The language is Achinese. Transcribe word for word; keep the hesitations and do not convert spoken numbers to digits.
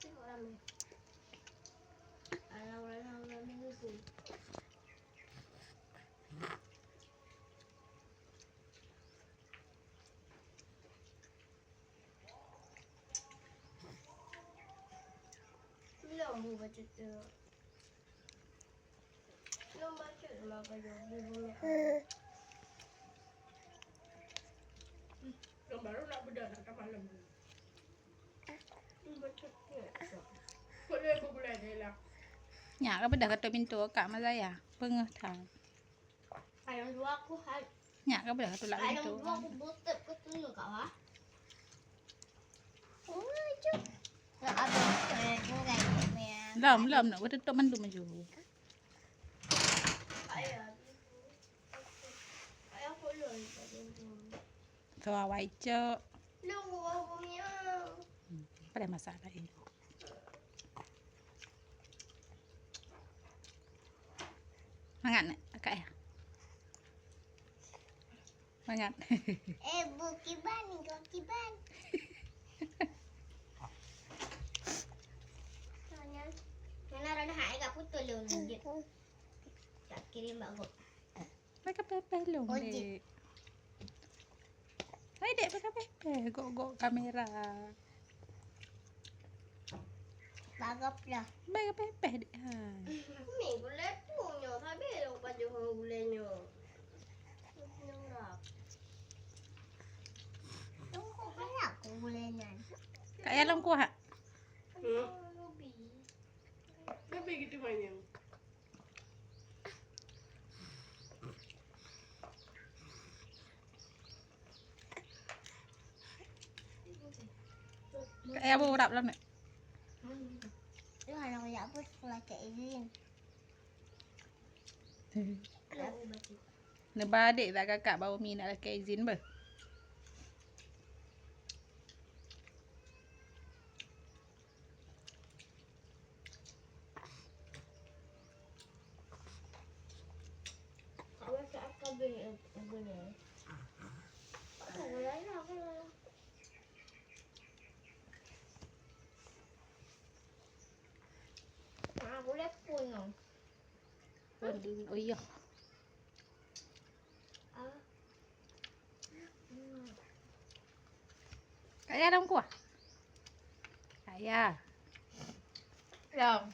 Tengok ramai. Alah, orang ramai ni. Belum buka cerita. Lôn bacut lam baju, di bumi. Lôn baru nak bedah, nak tambah lom. Lôn bacut ni. Kok dia bergulai dia lah. Nyak ka bedah katok pintu Kak Mazaya. Peungeuh that. Kalau dua aku hai. Nyak ka bedah katok lak pintu. Kalau dua aku botol ke tu Kak wah. Oh, cuk. Nak abang, eh, tinggal ni, ya. Lom, lom, nak beututôp mandum laju. Soe awai cok. Lu, gua punya. Hmm, pada masalah ini. Mangat nak, akak ya? Mangat. Eh, bu kiban ni, gua kiban. Mana, mana rada hak agak putol lu ni, Jep. Tak kirim bak gop. Pakai pepeh lom, oh, Dek. Hai, Dek, pakai pepeh. Gok-gok kamera. Bagap lah. Pakai pepeh, Dek. Hai. Ni gulai tu nyo, tapi lo baju gulai nyo. Nyo rap. Tunggu banyak gulai nan. Kak Yalong kuah. Hmm. Lebih gitu banyak. Kak Yabo urap lom, Nek. Lu hana kujak pun sekolah Cik Izin. Neuba adék tak kakak bak Umi nak lakée izin beh. Ah, boleh pun. Oh, iya. Kak Yah dalam kuah? Kak Yah. Dalam.